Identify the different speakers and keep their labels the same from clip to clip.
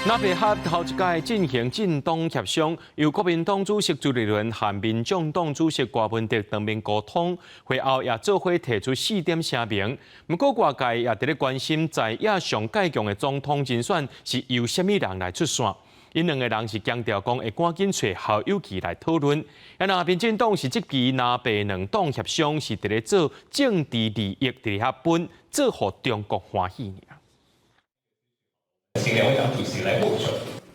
Speaker 1: 藍白合頭一擺進行政黨協商，由國民黨主席朱立倫和民眾黨主席柯文哲當面溝通，會後也做伙提出四點聲明。毋過外界也佇咧關心，在野上蓋強的總統人選是由啥物人來出線？𪜶兩個人是強調講會趕緊揣侯友宜來討論。啊，若民進黨是質疑藍白兩黨協商是佇咧做政治利益佇遐分，做予中國歡喜。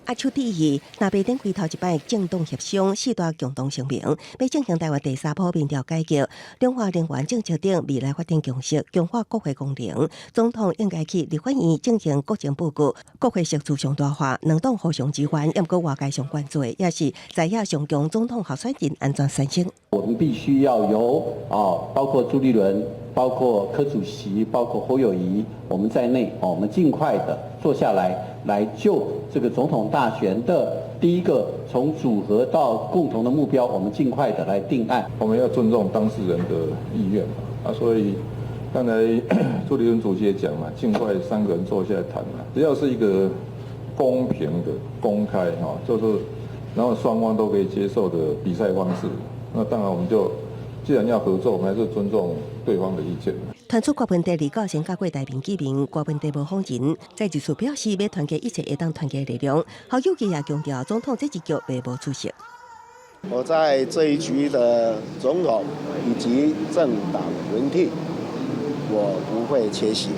Speaker 2: 阿丘第一，藍白頂開頭一擺政黨協商，四大共同聲明，欲進行臺灣第三波民調改革，兩化能源政策等未來發展共識，強化國會功能。總統應該去立法院進行國情報告，國會席次上大化，兩黨互相支援，毋過外界上關注的也是在野上強總統候選人按怎產生。
Speaker 3: 我們必須要由啊，包括朱立倫、包括柯主席、包括侯友宜，我們在內，我們盡快的坐下來，來就這個總統大選的第一個從組合到共同的目標，我們盡快的來定案。
Speaker 4: 我們要尊重當事人的意願嘛，啊，所以剛才朱立倫主席也講嘛，盡快三個人坐下來談嘛，只要是一個公平的、公開哈，就是然後雙方都可以接受的比賽方式，那當然我們就既然要合作，我們還是尊重對方的意見。
Speaker 2: 傳出柯文哲二九先佮郭台銘見面，柯文哲無否認，再一次表示欲團結一切會當團結力量。侯友宜也強調，總統這一局袂無出席。
Speaker 5: 我在這一局的總統以及政黨輪替，我不會缺席。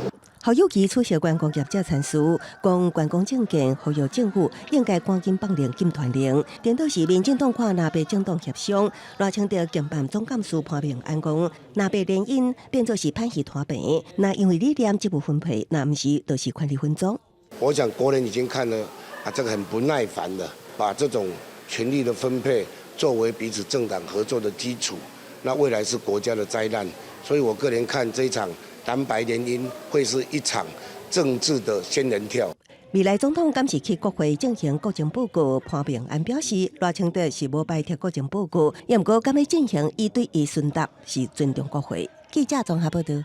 Speaker 2: 侯友宜出席觀光業者陳詞，講觀光政見呼籲政府應該趕緊放令禁團令。顛倒是民進黨看藍白政黨協商，賴清德經辦總幹事潘孟安講，藍白聯姻變做是歹戲拖棚，若因為理念職務分配，若毋是就是權力分贓。
Speaker 6: 我想國人已經看了啊，這個很不耐煩的，把這種權力的分配作為彼此政黨合作的基礎，那未來是國家的災難。所以我個人看這一場藍白聯姻會是一場政治的仙人跳。
Speaker 2: 未來總統敢是去國會進行國情報告，潘孟安表示，賴清德是無拜託國情報告，也毋過敢欲進行一對一詢答，是尊重國會。記者綜合報道。